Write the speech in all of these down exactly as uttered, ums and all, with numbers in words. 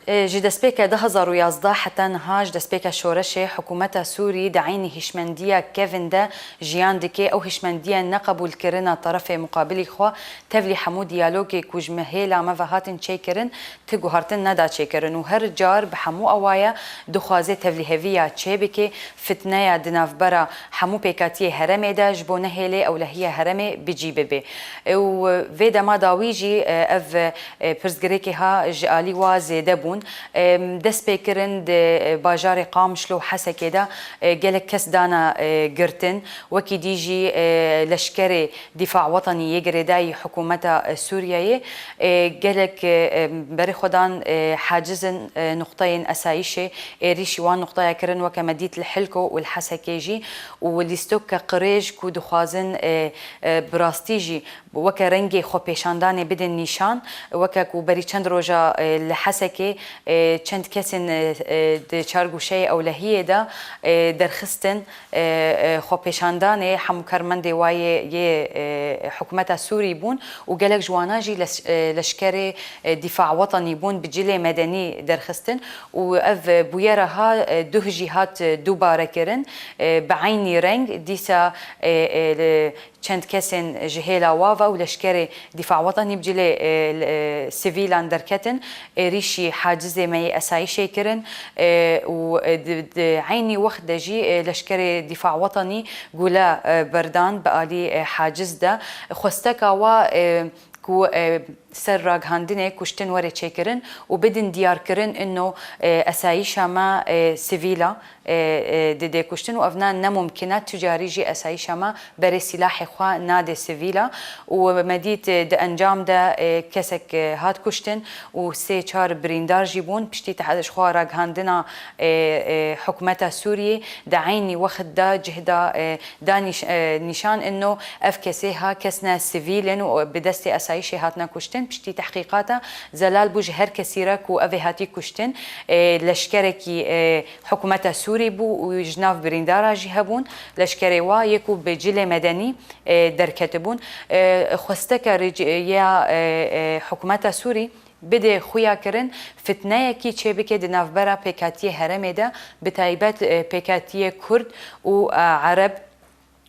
E, ji destpêka du hezar û yazdeh heta niha, ji destpêka şoreşê, hikûmeta Sûrî di eynî hişmendiya kevin de jiyan dike. Ew hişmendiya neqebûlkirina terefê muqabilî xwe tevlî hemû diyalogê ku ji me hêla me ve hatin çêkirin, ti guhertin neda çêkirin û her car bi hemû awaya dixwaze tevlîheviya çêbike, fitneya di navbera hemû pêkatiyê herêmê de ji bo nehêlê ewlehiya herêmê bi cî bibe. Û vê dema dawî jî, e, ev, e, pirsgirêkê ha ji alî wa zêde bûn. E, dest pê kirin di, e, bajarê Qamişlo û Hesekê de, e, gelek kes dana, e, girtin. Wekî dî jî, e, leşkerê Dîfa Wetenî yê girêdayî hikûmeta, e, Sûriyeyê, e, gelek, e, e, berê xwe dan, e, hacizin, e, nuqteyên esayîşê, êrîşî wan nuqteya kirin, weke me dît li Hilko û li Hesekê jî û lîstoke qirêj ku dixwazin, e, e, bi rastî jî weke rengê xwepêşandanê bidin nîşan, weke ku berî çend roja, e, li Hesekê, e, çend kesên, e, e, di çargûşeyê ewlehiyê de, e, derxistin, e, e, xwepêşandanê hemû karmendê wa yê, yê, e, hikûmeta Sûrî bûn û gelek ji wana jî leş-, e, leşkerê, e, Dîfa Wetenî bûn, bi cilê medenî derxistin û ev, e, bûyera ha, e, duh jî hat, e, dubare kirin, e, bi eynî reng dîsa, e, e, li çend kesên ji hêla wa ve û leşkerê Dîfa Wetenî bi cilê, e, li, e, sivîlan derketin, êrîşî hacizê me yê esayîşê kirin, e, û, e, di, di eynî wext de jî, e, leşkerê Dîfa Wetenî gule, e, berdan bi alî, e, haciz de. Xwesteka wa, e, ku, e, ser ragihandinê kuştin were çêkirin û bidin diyarkirin ino, e, esayîşa me, e, sivîla, e, e, didê kuştin û ev ne, ne mumkin e, tu carî jî esayîşa me berê sîlahê xwe nade sivîla û me dît, e, di encam de, e, kesek, e, hat kuştin û sê çar birîndar jî bûn. Piştî te-, ji xwe ragihandina, e, e, hikûmeta Sûriyê di eynî wext de cih da, e, da nîş-, e, nîşan ino ev kesê ha kes ne sivîl in û bi destê esayîşê hatine kuştin. Piştî tehqîqata zelal bû ji her kesî re ku ev ê hatî kuştin. E, leşkerekî, e, hikûmeta Sûrî bû û ji nav birîndara jî hebûn. Leşkerê wa yê ku bi cilê medenî, e, derketibûn. E, xwesteke rêc-, ya, e, e, hikûmeta Sûrî bidê xuya kirin, fitneyekî çêbike di navbera pêkatiyê herêmê de, bi taybet, e, pêkatiyê Kurd û, e, Ereb,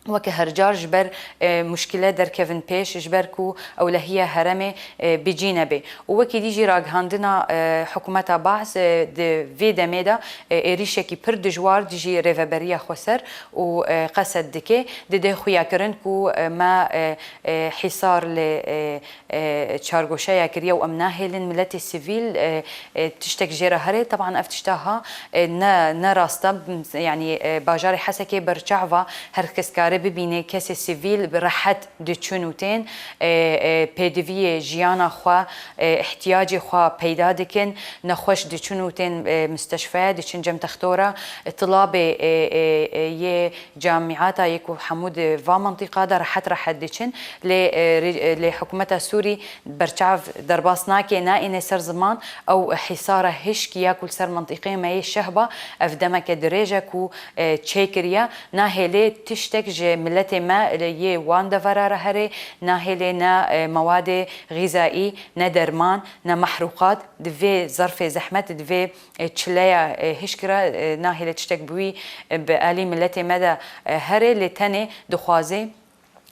weke her car ji ber, e, muşkile derkevin pêş, ji ber ku ewlehiya herêmê, e, bi cî nebe. Û wekî dî jî ragihandina, e, hikûmeta Baas, e, di vê demê de, e, êrîşekî pir dijwar dijî Rêveberiya Xweser û, e, Qesed dike, dide xuya kirin ku, e, me, e, e, hîsar li, e, e, çargoşeya kiriye û em nahêlin miletê sivîl, e, e, tiştek jê re here. Teban ev tişta ha, e, ne, ne rast e. M-, yanî, e, bajarê Hesekê berçava her kes kare bibîne kesê sivîl bi rehet diçin û tên, e, e, pêdiviyê jiyana xwe, e, ihtiyacê xwe peyda dikin, nexweş diçin û tên, e, misteşfeye, diçin cem textora, e, tilabê, e, e, e, yê camiata yê ku hemû di va mintîqa de rehet rehet diçin, lê, e, rê-, e, lê hikûmeta Sûrî berçav derbas nake, naîne ser ziman, ew hîsara hişk ya ku li ser mintîqê me yê Şehba, ev demeke dirêj e ku, e, çêkiriye, nahêlê tiştek ji miletê me yê wan devera re herê, nahêlê ne, e, mewadê xîzayî, ne derman, ne mehrûqat, di vê zerfê zehmet, di vê e, çileya, e, hişk re, e, nahêle tiştek bi wî, e, bi alî miletê me de, e, here, lê tenê dixwaze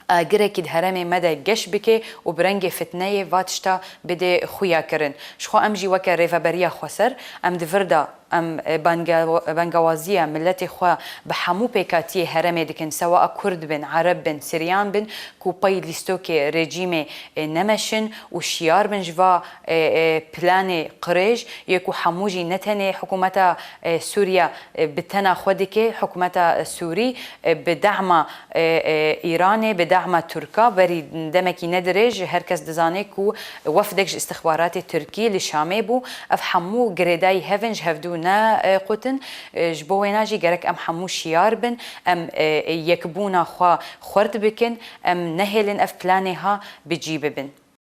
agirekî di herêmê me de geş bike û bi rengê fitneyê va tişta bide xuya kirin. Ji xwe em jî weke Rêveberiya Xweser, em di vir de em, e, banga-, bangewaziya miletê xwe bi hemû pêkatiyê herêmê dikin, sewa Kurd bin, Ereb bin, Siryan bin, ku pey lîstokê rejîmê, e, nemeşin û şiyar bin ji va, e, e, planê qirêj yê ku hemû jî ne tenê hikûmeta, e, Sûriye, e, bi tena xwe dike, hikûmeta Sûrî, e, bi dehma, e, e, Îranê, bi dehma Tirka, berî demekî ne dirêj her kes dizane ku wefdek ji îstixbaratê Tirkî li Şamê bû. Ev hemû girêdayî hev in, ji hevdû ne, e, qutin. E, ji bo wêna jî gerek em hemû şiyar bin, em, e, e, yekbûna xwe xurt bikin, em nehêlin ev planê ha bi cî bibin.